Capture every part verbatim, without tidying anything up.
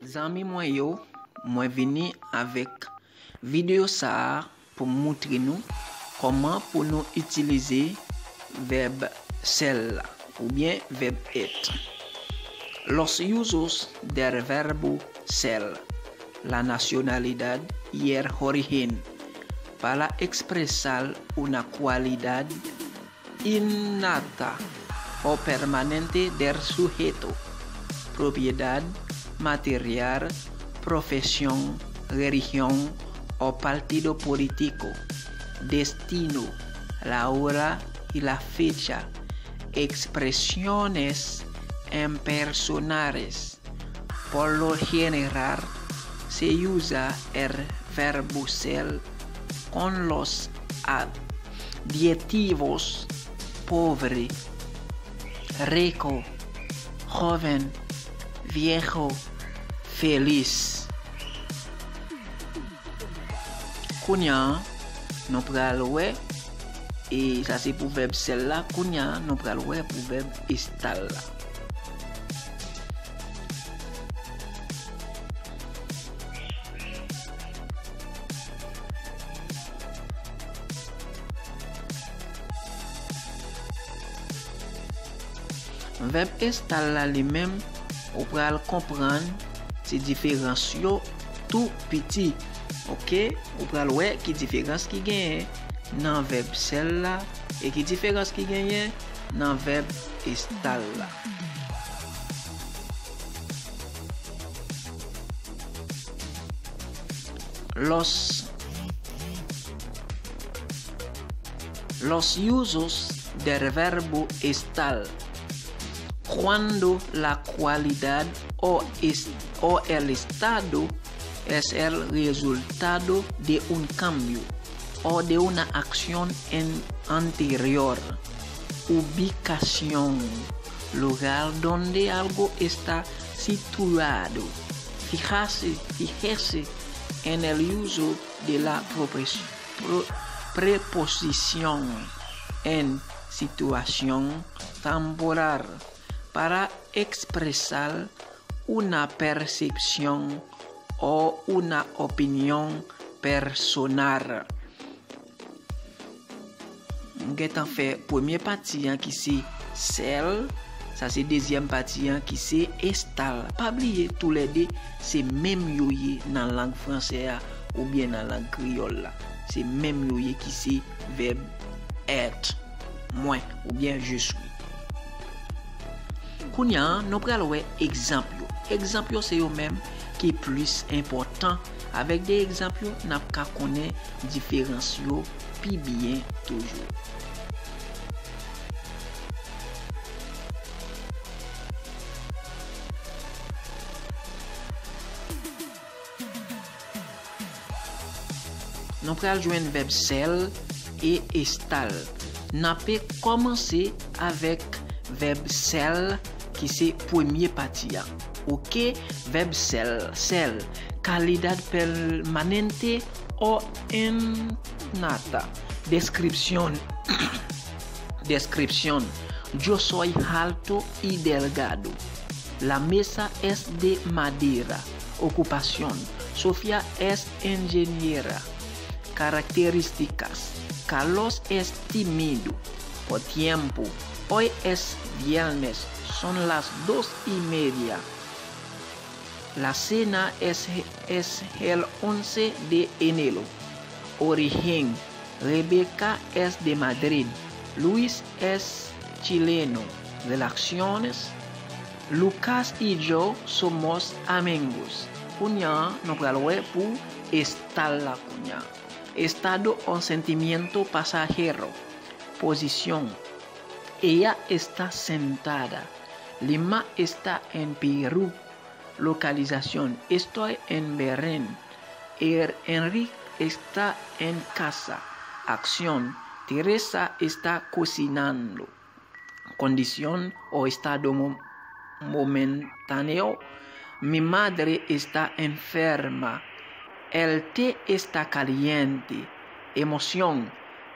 Zanmi mwen yo, mwen vini avèk videyo sa a pou m moutre nou kòman pou nou itilize vèb ser la oubyen vèb être. Los usos del verbo ser, la nacionalidad y el origen, para expresar una cualidad innata o permanente del sujeto, propiedad material, profesión, religión o partido político, destino, la hora y la fecha, expresiones impersonales. Por lo general, se usa el verbo ser con los adjetivos pobre, rico, joven, viejo, feliz. Kounye a, nou pral wè, e sa se pou vèb ser la, kounye a, nou pral wè pou vèb estar la. Vèb estar la li menm, ou pral konprann ti diferans yo tou piti. Oke, ou pral wè ki diferans ki genyen nan vèb ser la e ki diferans ki genyen nan vèb estar la. Los Los usos del verbo estar. Cuando la cualidad o, es, o el estado es el resultado de un cambio o de una acción en, anterior. Ubicación, lugar donde algo está situado. Fijarse, fíjese en el uso de la preposición en situación temporal para expresar una percepción o una opinión personal. M gentan fè premye pati an ki se ser, sa se dezyèm pati an ki se estar. Pa bliye, toulède se menm yo ye nan lang fransè a oubyen nan lang kreyòl la. Se menm yo ye ki se vèb être, mwen, oubyen je suis. Kounye a, nou pral wè egzanp yo. Egzanp yo se yo menm ki plis enpòtan. Avèk de egzanp yo, n ap ka konnen diferans yo pi byen toujou. Nou pral jwenn vèb ser e estar. N ape kòmanse avèk vèb ser ki se premye pati a. Oke, vèb ser, ser, calidad permanente o innata. Descripción, descripción. Yo soy alto y delgado. La mesa es de madera. Ocupación. Sofía es ingeniera. Características. Carlos es tímido. O tiempo. Hoy es viernes. Son las dos y media. La cena es, es el once de enero. Origen. Rebeca es de Madrid. Luis es chileno. Relaciones. Lucas y yo somos amigos. Kounye a, nou pral wè pou estar la kounye a. Estado o sentimiento pasajero. Posición. Ella está sentada. Lima está en Perú. Localización. Estoy en Berlín. Er-, Enrique está en casa. Acción. Teresa está cocinando. Condición o estado mo-, momentáneo. Mi madre está enferma. El té está caliente. Emoción.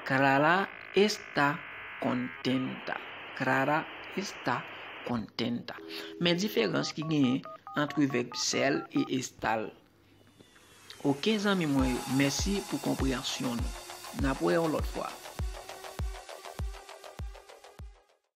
Clara está contenta. Clara está contenta. Men diferans ki genyen ant vèb sèl e estal. Oke zanmi mwen yo, mèsi pou konpreyansyon nou. N ap wè yon lòt fwa.